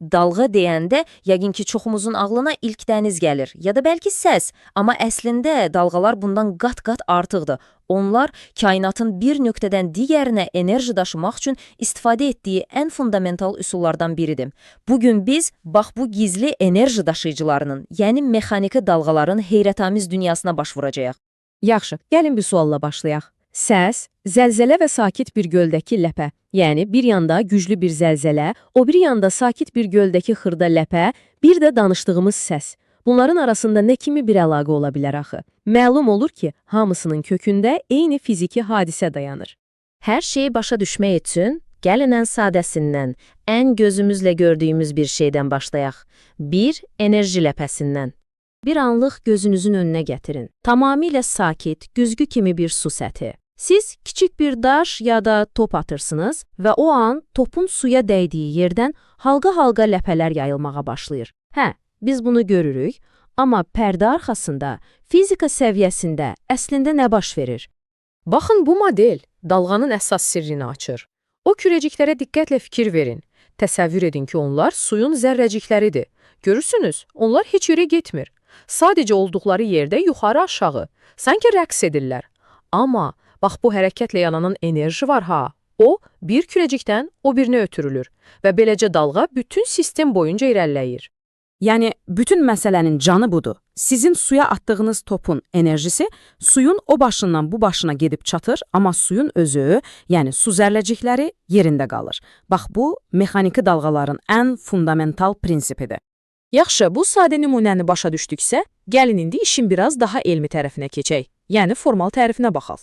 Dalğa deyəndə yəqin ki çoxumuzun ağlına ilk dəniz gəlir ya da bəlkə səs, amma əslində dalğalar bundan qat-qat artıqdır. Onlar kainatın bir nöqtədən digərinə enerji daşımaq üçün istifadə etdiyi ən fundamental üsullardan biridir. Bugün biz bax bu gizli enerji daşıyıcılarının, yəni mexaniki dalğaların heyrətamiz dünyasına baş vuracağıq. Yaxşı, gəlin bir sualla başlayaq. Səs, zəlzələ və sakit bir göldəki ləpə. Yəni bir yanda güclü bir zəlzələ, o biri yanda sakit bir göldəki xırda ləpə, bir də danışdığımız səs. Bunların arasında nə kimi bir əlaqə ola bilər axı? Məlum olur ki, hamısının kökündə eyni fiziki hadisə dayanır. Hər şeyi başa düşmək üçün gəlin ən sadəsindən, ən gözümüzlə gördüyümüz bir şeydən başlayaq. Bir enerji ləpəsindən. Bir anlıq gözünüzün önünə gətirin. Tamamilə sakit, güzgü kimi bir su səthi. Siz kiçik bir daş ya da top atırsınız və o an topun suya dəydiyi yerdən halqa-halqa ləpələr yayılmağa başlayır. Hə, biz bunu görürük, amma pərdə arxasında, fizika səviyyəsində əslində nə baş verir? Baxın bu model dalğanın əsas sirrini açır. O kürəciklərə diqqətlə fikir verin. Təsəvvür edin ki, onlar suyun zərrəcikləridir. Görürsünüz, onlar heç yerə getmir. Sadəcə olduqları yerdə yuxarı-aşağı, sanki rəqs edirlər. Amma bax bu hərəkətlə yaranan enerji var ha. O, bir kürəcikdən o birinə ötürülür və beləcə dalğa bütün sistem boyunca irəliləyir. Yəni bütün məsələnin canı budur. Sizin suya atdığınız topun enerjisi suyun o başından bu başına gedib çatır, amma suyun özü, yəni su zərrəcikləri yerində qalır. Bax bu mexaniki dalğaların ən fundamental prinsipidir. Yaxşı, bu sadə nümunəni başa düşdüksə, gəlin indi işin biraz daha elmi tərəfinə keçək. Yəni formal tərifinə baxaq.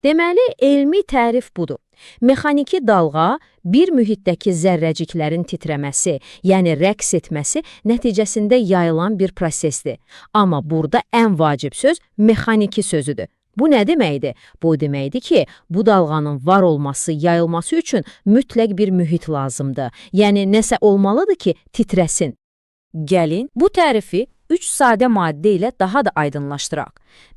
Deməli, elmi tərif budur. Mexaniki dalğa bir mühitdəki zərrəciklərin titrəməsi, yəni rəqs etməsi nəticəsində yayılan bir prosesdir. Amma burada ən vacib söz mexaniki sözüdür. Bu nə deməkdir? Bu deməkdir ki, bu dalğanın var olması, yayılması üçün mütləq bir mühit lazımdır. Yəni nəsə olmalıdır ki, titrəsin. Gəlin, bu tərifi üç sadə maddə ilə daha da aydınlaşdıraq.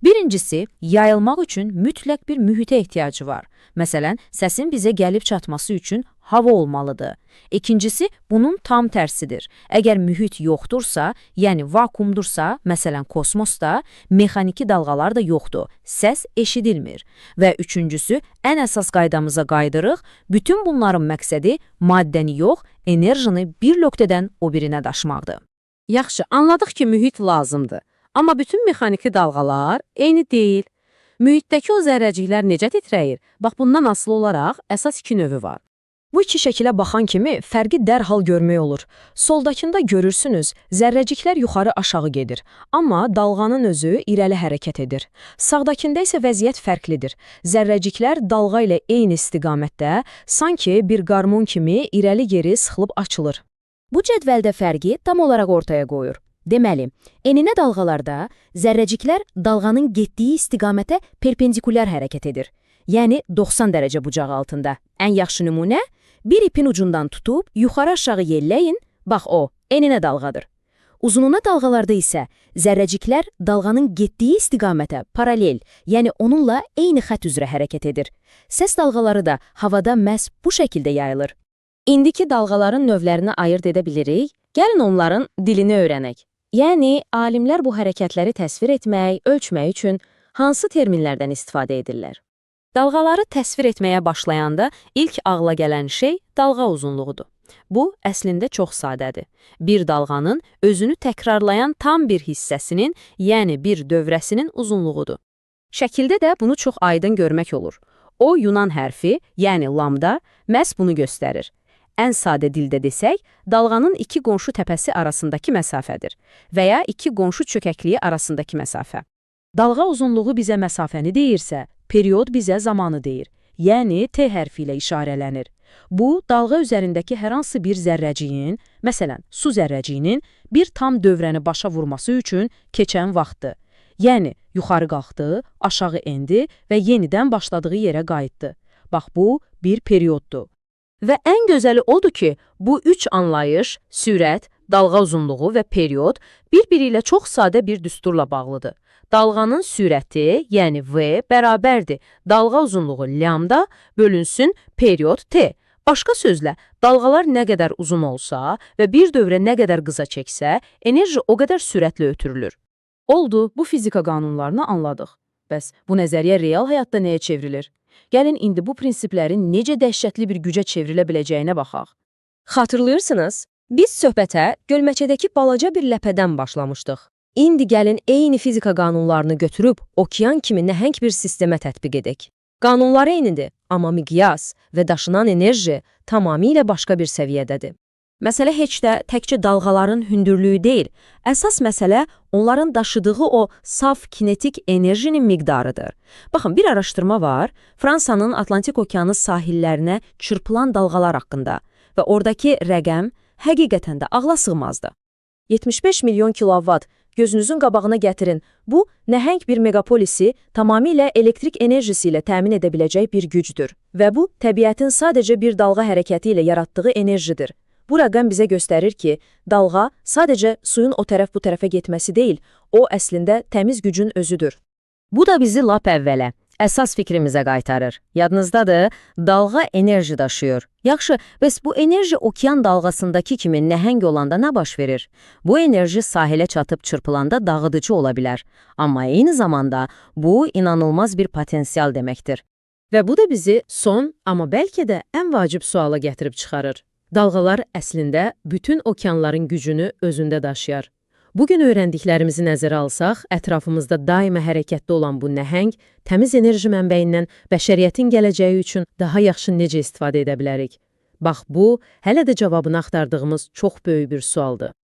Birincisi, yayılmaq üçün mütləq bir mühitə ehtiyacı var. Məsələn, səsin bizə gəlib çatması üçün hava olmalıdır. İkincisi, bunun tam tərsidir. Əgər mühit yoxdursa, yəni vakuumdursa, məsələn kosmosda, mexaniki dalğalar da yoxdur, səs eşidilmir. Və üçüncüsü, ən əsas qaydamıza qayıdırıq, bütün bunların məqsədi maddəni yox, enerjini bir nöqtədən o birinə daşımaqdır. Yaxşı, anladıq ki, mühit lazımdır. Amma bütün mexaniki dalğalar eyni deyil. Mühitdəki o zərrəciklər necə titrəyir? Bax bundan asılı olaraq əsas iki növü var. Bu iki şəkilə baxan kimi fərqi dərhal görmək olur. Soldakında görürsünüz, zərrəciklər yuxarı-aşağı gedir, amma dalğanın özü irəli hərəkət edir. Sağdakında isə vəziyyət fərqlidir. Zərrəciklər dalğa ilə eyni istiqamətdə, sanki bir qarmon kimi irəli-geri sıxılıb açılır. Bu cədvəldə fərqi tam olaraq ortaya qoyur. Deməli, eninə dalğalarda zərrəciklər dalğanın getdiyi istiqamətə perpendikulyar hərəkət edir. Yəni 90 dərəcə bucağı altında. Ən yaxşı nümunə, bir ipin ucundan tutub yuxarı-aşağı yelləyin, bax o, eninə dalğadır. Uzununa dalğalarda isə zərrəciklər dalğanın getdiyi istiqamətə paralel, yəni onunla eyni xətt üzrə hərəkət edir. Səs dalğaları da havada məhz bu şəkildə yayılır. İndiki dalğaların növlərini ayırd edə bilirik, gəlin onların dilini öyrənək. Yəni, alimlər bu hərəkətləri təsvir etmək, ölçmək üçün hansı terminlərdən istifadə edirlər? Dalğaları təsvir etməyə başlayanda ilk ağla gələn şey dalğa uzunluğudur. Bu, əslində çox sadədir. Bir dalğanın özünü təkrarlayan tam bir hissəsinin, yəni bir dövrəsinin uzunluğudur. Şəkildə də bunu çox aydın görmək olur. O Yunan hərfi, yəni lambda, məhz bunu göstərir. Ən sadə dildə desək, dalğanın iki qonşu təpəsi arasındakı məsafədir və ya iki qonşu çökəkliyi arasındakı məsafə. Dalğa uzunluğu bizə məsafəni deyirsə, period bizə zamanı deyir. Yəni T hərfi ilə işarələnir. Bu, dalğa üzərindəki hər hansı bir zərrəciyin, məsələn, su zərrəciyinin bir tam dövrəni başa vurması üçün keçən vaxtdır. Yəni, yuxarı qalxdı, aşağı endi və yenidən başladığı yerə qayıtdı. Bax, bu bir perioddur. Və ən gözəli odur ki, bu üç anlayış, sürət, dalğa uzunluğu və period bir-biri ilə çox sadə bir düsturla bağlıdır. Dalğanın sürəti, yəni v bərabərdir dalğa uzunluğu lambda bölünsün period t. Başqa sözlə, dalğalar nə qədər uzun olsa və bir dövrə nə qədər qısa çəksə, enerji o qədər sürətlə ötürülür. Oldu, bu fizika qanunlarını anladıq. Bəs bu nəzəriyyə real həyatda nəyə çevrilir? Gəlin indi bu prinsiplərin necə dəhşətli bir gücə çevrilə biləcəyinə baxaq. Xatırlayırsınız? Biz söhbətə gölməçədəki balaca bir ləpədən başlamışdıq. İndi gəlin eyni fizika qanunlarını götürüb okean kimi nəhəng bir sistemə tətbiq edək. Qanunlar eynidir, amma miqyas və daşınan enerji tamamilə başqa bir səviyyədədir. Məsələ heç də təkcə dalğaların hündürlüyü deyil, əsas məsələ onların daşıdığı o saf kinetik enerjinin miqdarıdır. Baxın, bir araşdırma var, Fransanın Atlantik Okeanı sahillərinə çırpılan dalğalar haqqında və oradakı rəqəm həqiqətən də ağla sığmazdı. 75 milyon kilovat gözünüzün qabağına gətirin. Bu, nəhəng bir megapolisi tamamilə elektrik enerjisi ilə təmin edə biləcək bir gücdür. Və bu, təbiətin sadəcə bir dalğa hərəkəti ilə yaratdığı enerjidir. Bu rəqəm bizə göstərir ki, dalğa sadəcə suyun o tərəf bu tərəfə getməsi deyil, o əslində təmiz gücün özüdür. Bu da bizi lap əvvələ, əsas fikrimizə qaytarır. Yadınızdadır, dalğa enerji daşıyır. Yaxşı, bəs bu enerji okean dalğasındakı kimi nəhəng olanda nə baş verir? Bu enerji sahilə çatıb çırpılanda dağıdıcı ola bilər. Amma eyni zamanda bu inanılmaz bir potensial deməkdir. Və bu da bizi son, amma bəlkə də ən vacib suala gətirib çıxarır. Dalğalar əslində bütün okeanların gücünü özündə daşıyar. Bugün öyrəndiklərimizi nəzərə alsaq, ətrafımızda daima hərəkətdə olan bu nəhəng, təmiz enerji mənbəyindən bəşəriyyətin gələcəyi üçün daha yaxşı necə istifadə edə bilərik? Bax bu, hələ də cavabını axtardığımız çox böyük bir sualdır.